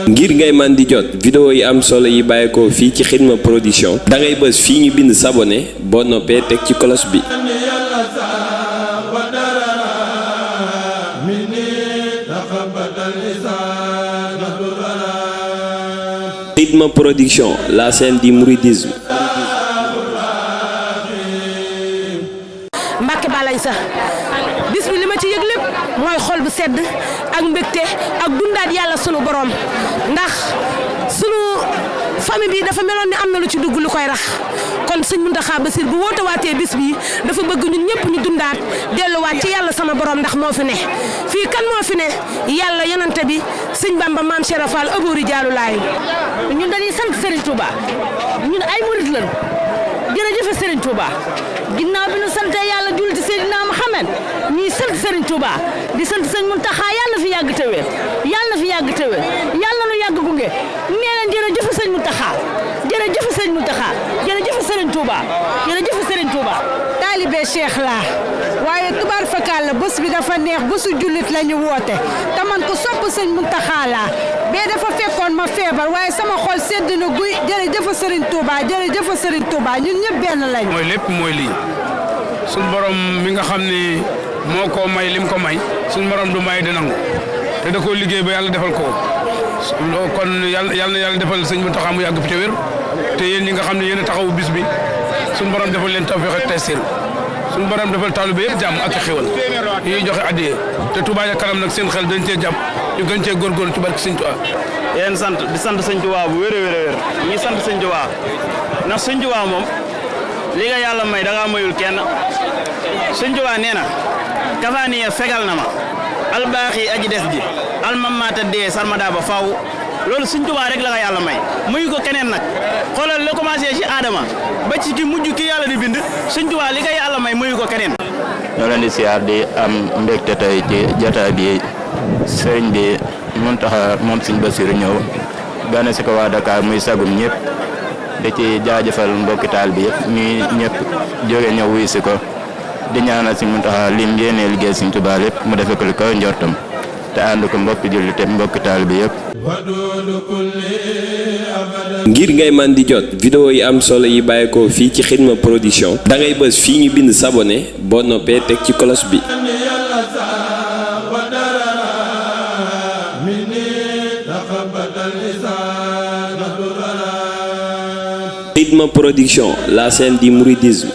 ngir ngay man di jot vidéo yi am solo yi bàyyeekoo fii ci Xidma Production da ngay bës fii ñu bind s'abonner boo noppee teg ci cloche bi. Xidma Production, la scène du mouridisme. Mbàkke balañ sax bis bi li ma ci yëg lépp mooy xol bu sedd ak mbégte ak dundaat yàlla sunu borom ndax sunu famille bi dafa meloon ni am na lu ci dugg lu koy rax kon sëñ Muntaxa Basiir bu woote waatee bis bi dafa bëgg ñun ñëpp ñu dundaat delluwaat ci yàlla sama borom ndax moo fi ne fii kan moo fi ne yàlla yonante bi sëñ Bamba maam Cheikh Fall Abouri Jaalu Laay ñun dañuy sant Serigne Touba ñun ay murid lañ jërëjëf Serigne Touba ginnaaw bi ñu sante yàlla julli ci Seydina Muhammad ñuy sant Serigne Touba di sant sëñ Muntaxa yàlla na fi yàgg te wér yàlla na fi yàgg te wér yàlla na nu yàgg gunge nee leen jërëjëf sëñ Muntaxa jërëjëf sëñ Muntaxa jërëjëf Serigne Touba jërëjëf Serigne Touba. taalibe Cheikh laa waaye tubaar fakal la bés bi dafa neex bésu jullit la ñu woote te man ko sopp sëñ Muntaxa laa bee dafa fekkoon ma feebar waaye sama xol sedd na guy jërëjëf Serigne Touba jërëjëf Serigne Touba ñun ñëpp benn lañu. mooy lépp mooy lii suñ borom mi nga xam ni moo ko may lim ko may suñ borom du may di nangu te da koo liggéey ba yàlla defal ko kon yàlla na yàlla defal sëñ Muntaxa mu yàgg fi te wér te yéen ñi nga xam ne yéen a taxawu bis bi suñ borom defal leen tawfeex ak taysiir suñ borom defal taalibe yëpp jàmm ak xéwal ñuy joxe addiya te Touba ca kanam nag seen xel dañ cee jàpp ñu gën cee góorgóorlu ci barke sëñ Touba. yéen sant di sant sëñ Touba bu wér a wér a wér ñi sant sëñ Touba ndax sëñ Touba moom li nga yàlla may da ngaa mayul kenn sëñ Touba nee na kafaaniya fegal na ma albaaxi aji des ji almamaata dee sarmada ba faaw loolu sëñ Touba rek la nga yàlla may mayu ko keneen nag xoolal la commencé ci Adama ba ci ki mujj ki yàlla di bind sëñ Touba li nga yàlla may mayu ko keneen. ñoo leen di siyaar di am mbégte tey ci jotaay bi sëriñ bi Muntaxa moom sëñ Basiru ñëw gane si ko waa Dakar muy sagum ñëpp da ci jaajëfal mbokki taal bi yëpp ñuy ñëpp jóge ñëw wuy si ko di ñaanal sëñ Muntaxa lim yéenee liggéey sëñ Tuubaa lépp mu defe ko li ko njortam te ànd ko mbokki julli te mbokki taal bi yëpp. ngir ngay man di jot vidéo yi am solo yi bàyyeekoo fii ci Xidma Production da ngay bës fii ñu bind s'abonner boo noppee teg ci cloche bi. Xidma Production, la scène du mouridisme.